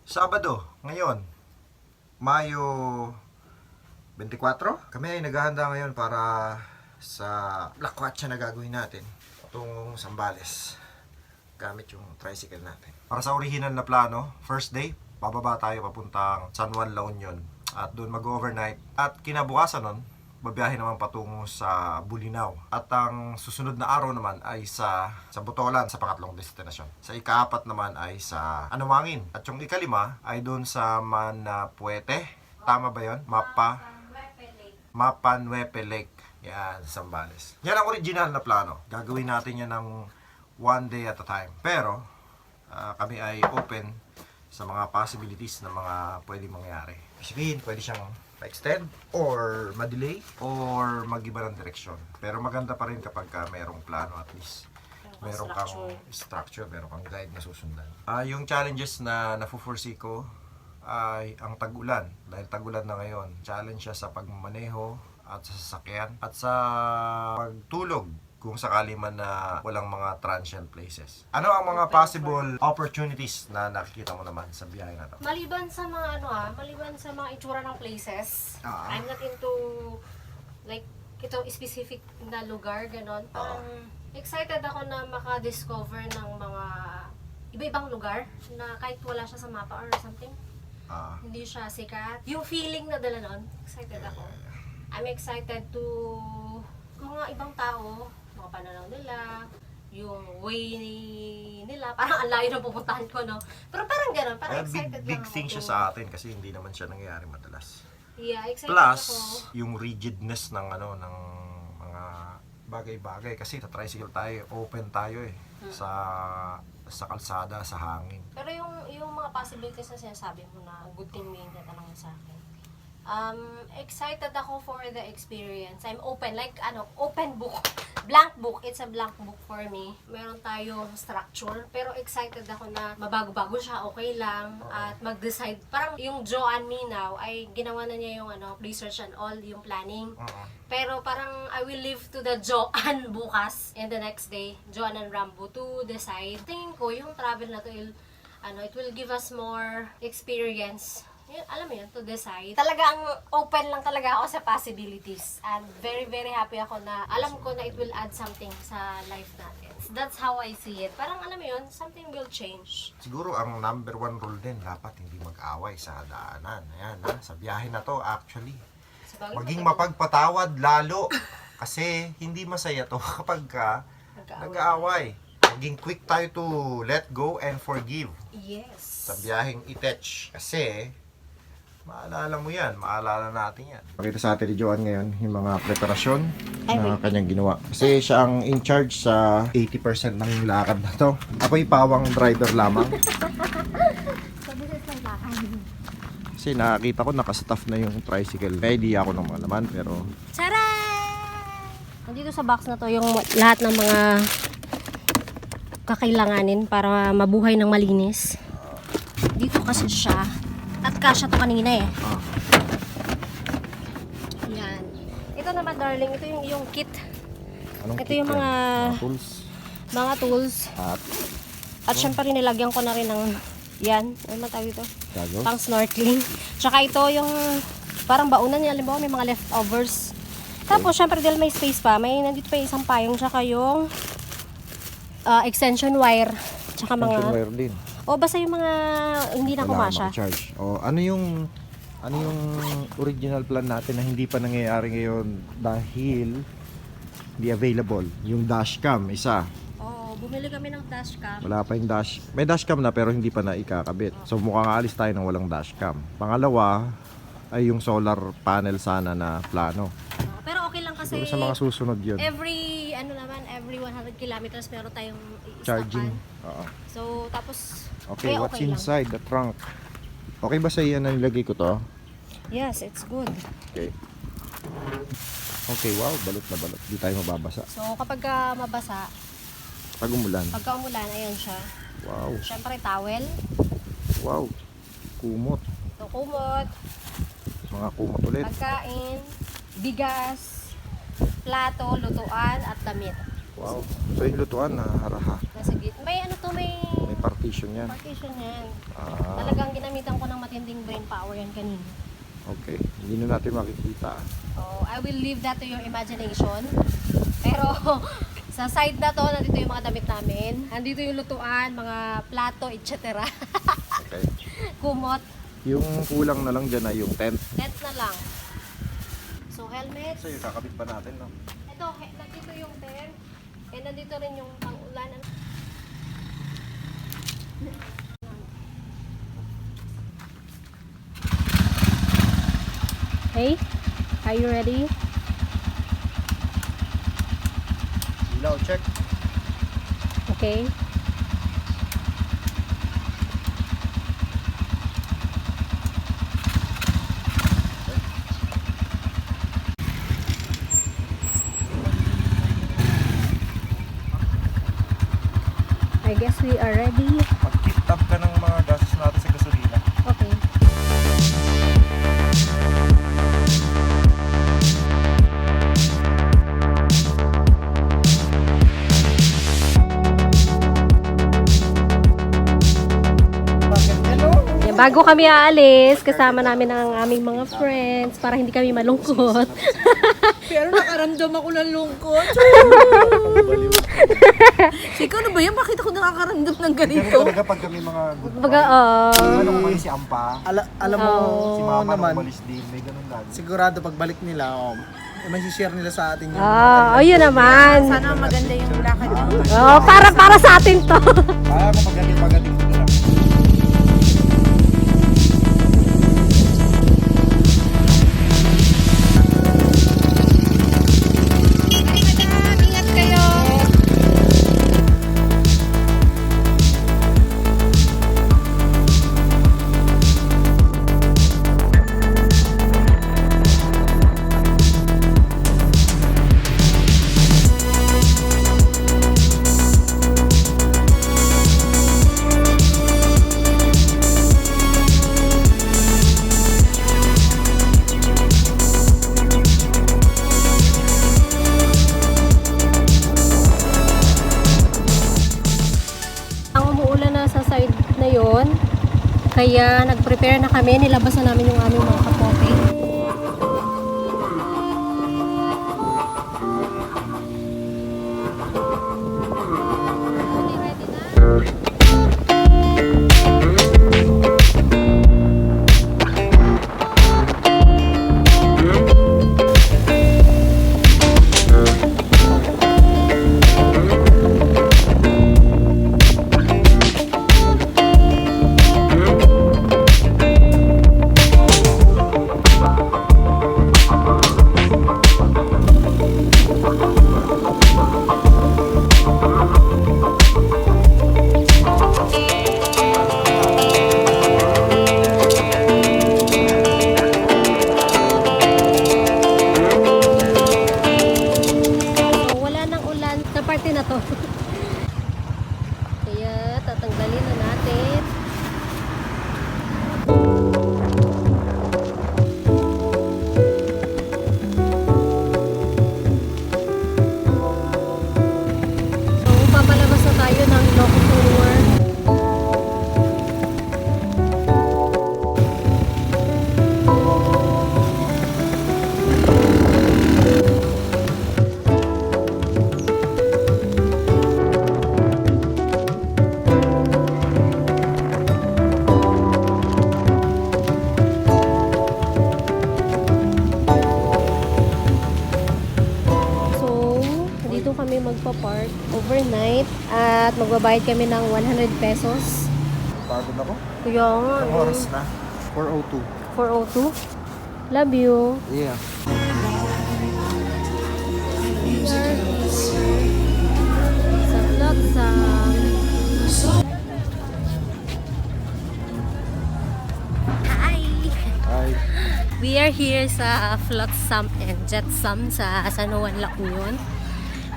Sabado, ngayon, Mayo 24. Kami ay naghahanda ngayon para sa lakwatsa na gagawin natin patungong Zambales gamit yung tricycle natin. Para sa original na plano, first day, bababa tayo papuntang San Juan, La Union at doon mag-overnight at kinabukasan nun, babiyahe naman patungo sa Bulinaw. At ang susunod na araw naman ay sa Botolan, sa pangatlong destinasyon. Sa ikaapat naman ay sa Anumangin. At yung ikalima ay doon sa Manapuete. Tama ba yun? Mapanwepe Lake. Yan, Zambales. Yan ang original na plano. Gagawin natin yan ng one day at a time. Pero, kami ay open sa mga possibilities na mga pwede mangyari. Sabihin, pwede siyang pa-extend or ma-delay or mag-iba ng direksyon. Pero maganda pa rin kapag mayroong plano at least. Meron kang structure, meron kang guide na susundan. Yung challenges na nafu-foresee ko ay ang tag-ulan. Dahil tag-ulan na ngayon, challenge siya sa pagmamaneho at sa sasakyan at sa pagtulog kung sakali man na walang mga transient places. Ano ang mga possible opportunities na nakikita mo naman sa biyahe na to? Maliban sa mga maliban sa mga itsura ng places, I'm not into like ito specific na lugar, ganon. Parang excited ako na maka-discover ng mga iba-ibang lugar na kahit wala siya sa mapa or something. Hindi siya sikat. Yung feeling na dala nun, excited ako. I'm excited to kung nga ibang tao, mga pananaw nila, yung way nila, parang ang layo na pupuntahan ko, no? Pero parang gano'n, parang excited big lang ako. thing siya sa atin kasi hindi naman siya nangyayari madalas. Yeah, excited Plus, ako. yung rigidness ng ng mga bagay-bagay kasi sa tricycle tayo, open tayo sa kalsada, sa hangin. Pero yung mga possibilities na sinasabi mo na good thing may natanong sa akin. Excited ako for the experience. I'm open, like open book. Blank book. It's a blank book for me. Meron tayong structure, pero excited ako na mabago-bago siya, okay lang. At mag-decide. Parang yung Joanne Minaw ay ginawa na niya yung research and all, yung planning. Pero parang I will leave to the Joanne bukas and the next day, Joanne and Rambo to decide. Tingin ko yung travel na to, it will give us more experience. Alam mo yun, to decide. Talagang open lang talaga ako sa possibilities. And very, very happy ako na alam ko na it will add something sa life natin. That's how I see it. Parang alam mo yun, something will change. Siguro ang number one rule din, dapat hindi mag-away sa daanan. Ayan, sa biyahe na to actually. Maging mapagpatawad lalo. Kasi hindi masaya to kapag nag-aaway. Maging quick tayo to let go and forgive. Yes. Sa biyaheng Itech. Kasi maalala mo yan, maalala natin yan. Pakita sa atin ni Joanne ngayon yung mga preparasyon na kanyang ginawa. Kasi siya ang in charge sa 80% ng lakad na to. Ako'y pawang driver lamang. Kasi nakakita ko naka-staff na yung tricycle. Ready ako ng naman pero... Charan! Nandito sa box na to yung lahat ng mga kakailanganin para mabuhay ng malinis. Dito kasi siya. At kasya to kanina eh. Yan. Ito naman darling, ito yung kit. Anong Ito kit yung yan? mga tools. Mga tools. At syempre nilagyan ko na rin ng yan. Ano matawag ito? Goggles? Pang snorkeling. Tsaka ito yung parang baunan niya. Alam mo, may mga leftovers. Tapos syempre dahil may space pa, may nandito pa yung isang payong. Tsaka yung extension wire. Tsaka mga... Extension wire din. O basta yung mga hindi na kumasya. Charge. O ano yung original plan natin na hindi pa nangyayari ngayon dahil hindi available? Yung dashcam, isa. Oo, bumili kami ng dashcam. Wala pa yung dash. May dashcam na pero hindi pa na ikakabit. So mukhang aalis tayo ng walang dashcam. Pangalawa ay yung solar panel sana na plano. Pero okay lang kasi Siguro sa mga susunod yun. every 100 kilometers meron tayong Charging. i-stopan. Oo. So tapos Okay, kaya what's okay lang. inside the trunk? Okay ba sa iyan na nilagay ko to? Yes, it's good. Okay. Okay, wow, balot na balot. Di tayo mababasa. So kapag mabasa, Pag umulan. pagka umulan, ayan siya. Wow. Syempre towel, Wow. Kumot. ito kumot, Mga kumot ulit. pagkain, bigas, plato, lutuan at damit. Wow. So yung lutuan na haraha. Nasa gitna. May May partition. Partition yan. Partition yan. Ah, Talagang ginamitan ko ng matinding brain power yan kanina. okay. Hindi na natin makikita. So, I will leave that to your imagination. Pero, sa side na to, nandito yung mga damit namin. Nandito yung lutuan, mga plato, etc. Okay. Kumot. Yung kulang na lang dyan ay yung tent. Tent na lang. So, helmet. So, yung kakabit pa natin, no? Ito, nandito yung tent. And nandito rin yung pang-ulan. Hey, are you ready? Ilaw, check. Okay. I guess we are ready. Mag-keep up ka ng mga gastos natin sa gasolina. Okay. Yan, bago kami aalis, kasama namin ang aming mga friends para hindi kami malungkot. Pero nakaramdam ako ng lungkot. Ikaw na ba yan? Bakit ako nakakaramdam ng Ganun ganito? talaga pag kami mga good Baga, Ano umalis si Ampa, Alam mo si Mama nung naman, umalis din, may ganun lagi. sigurado pagbalik nila, may-share nila sa atin yung ayun naman. Sana maganda yung lakad mo. Oh, para sa atin to. Para mapagaling ko na lang. Ingat kayo. Ang umuulan na sa side na yon, kaya nag-prepare na kami, nilabas na namin yung aming mga kapote. Ready na? So, wala nang ulan sa parte na to. Kaya tatanggalin na natin. So, papalabas na tayo ng Loco Tour. So, dito kami magpa-park overnight at magbabayad kami ng 100 pesos. Pagod ako. Kuya nga, Ang oras na. 4:02. 402. Love you. Yeah. Sa Flotsam. Hi! Ay, We are here sa Flotsam and Jetsam sa San Juan, La Union.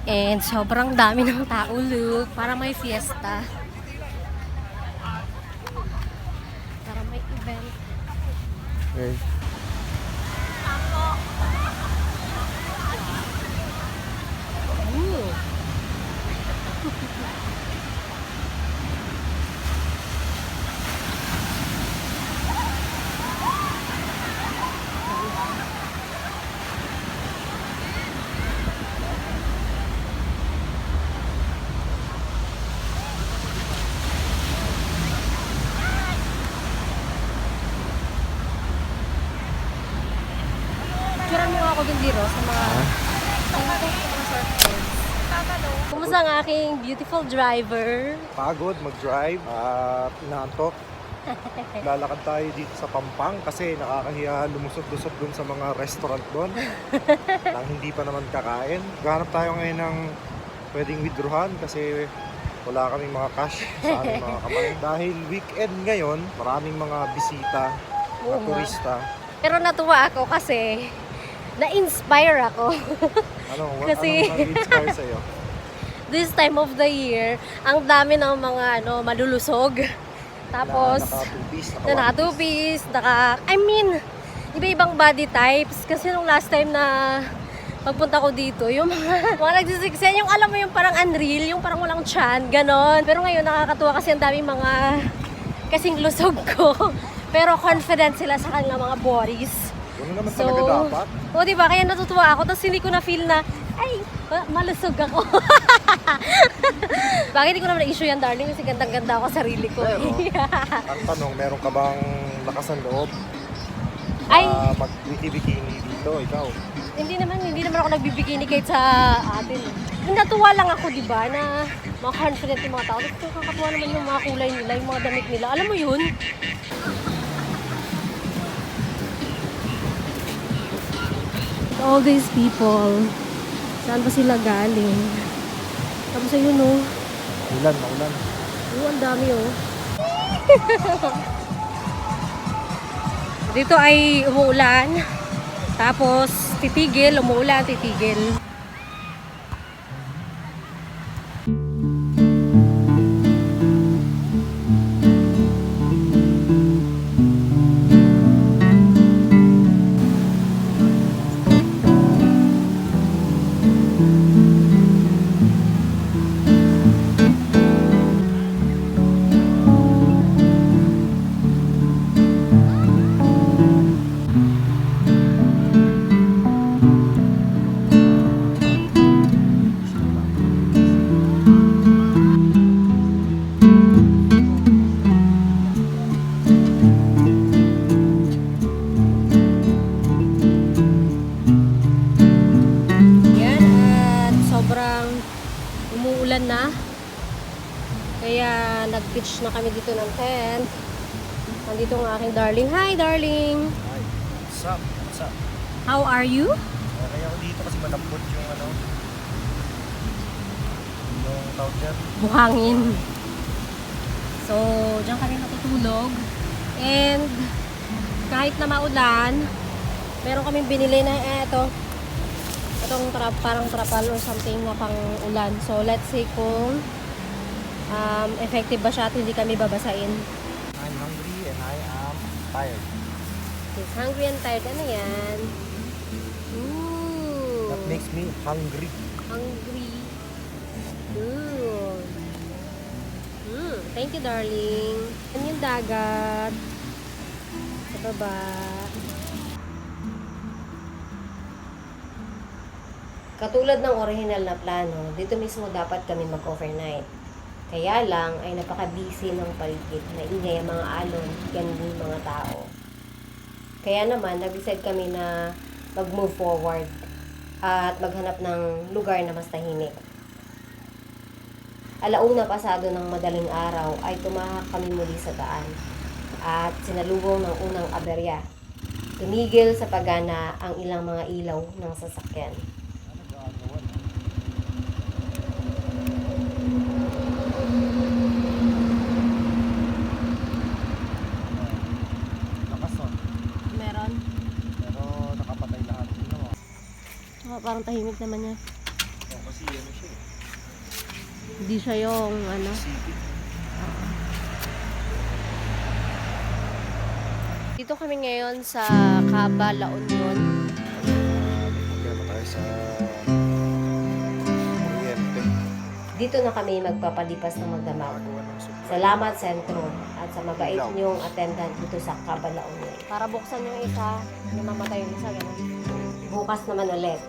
And sobrang dami ng tao, look. Para may fiesta. Para may event. okay. Ooh. Biro sa mga surfboards. Kumusta ang aking beautiful driver? Pagod mag-drive at inaantok. Lalakad tayo dito sa Pampang kasi nakakahiya lumusot-lusot dun sa mga restaurant doon nang hindi pa naman kakain. Gahanap tayo ngayon ng pwedeng withdrawhan kasi wala kaming mga cash sa aming mga kamay. Dahil weekend ngayon, maraming mga bisita na Oo nga. turista. Pero natuwa ako kasi na-inspire ako. Kasi- Anong nag-inspire sa'yo? This time of the year, ang dami ng mga malulusog. Tapos, na nakatupis, iba-ibang body types. Kasi nung last time na pagpunta ko dito, yung mga nagsisiksen, yung alam mo yung parang unreal, yung parang walang tiyan, ganon. Pero ngayon, nakakatuwa kasi ang daming mga kasing lusog ko. Pero confident sila sa kanilang mga bodies. Ano naman talaga dapat? O diba, kaya natutuwa ako. Tapos hindi ko na feel na, ay, malusog ako. Bakit hindi ko naman na-issue yan, darling? Kasi gandang-ganda ako sa sarili ko. Pero, ang tanong, meron ka bang lakas ng loob? Ay, Mag-bikini dito, ikaw. hindi naman ako nagbibikini kahit sa atin. Natuwa lang ako, di ba, na mga confident yung mga tao. Tapos kakatuwa naman yung mga kulay nila, yung mga damit nila. Alam mo yun? All these people, saan ba sila galing? Tapos ayun, oh. Maulan. Ang dami, oh. Dito ay umuulan. Tapos titigil, umuulan, titigil. Yan, at sobrang umuulan na. Kaya nag-pitch na kami dito ng tent. Nandito ang aking darling. Hi, darling! Hi, what's up? What's up? How are you? Kaya ako dito kasi malambot yung yung tawag dyan. Buhangin. So, diyan kami natutulog. And, kahit na maulan, meron kaming binili na itong parang trapal or something na pang ulan. So, let's see kung effective ba siya at hindi kami babasain. I'm hungry and I am tired. He's hungry and tired. Ano yan? Ooh. That makes me hungry. Hungry. Good. Thank you, darling. Yan yung dagat. Sa baba. Katulad ng original na plano, dito mismo dapat kami mag-overnight. Kaya lang ay napaka-busy ng paligid. Naingay ang mga alon, ganun yung mga tao. Kaya naman, nag-decide kami na mag-move forward at maghanap ng lugar na mas tahimik. Alauna pasado ng madaling araw ay tumahak kami muli sa daan at sinalubong ng unang aberya. Tumigil sa pagana ang ilang mga ilaw ng sasakyan. Lakas on. Meron? Pero nakapatay lahat. Parang tahimik naman yan. Kasi ano siya eh. Hindi siya yung City. Dito kami ngayon sa Caba, La Union. Kaya tayo sa Oriente. Dito na kami magpapalipas ng magdamag. Salamat, Sentro, at sa mabait niyong attendant dito sa Caba, La Union. Para buksan yung isa, yung mamatay yung isa, ganun. Bukas naman ulit.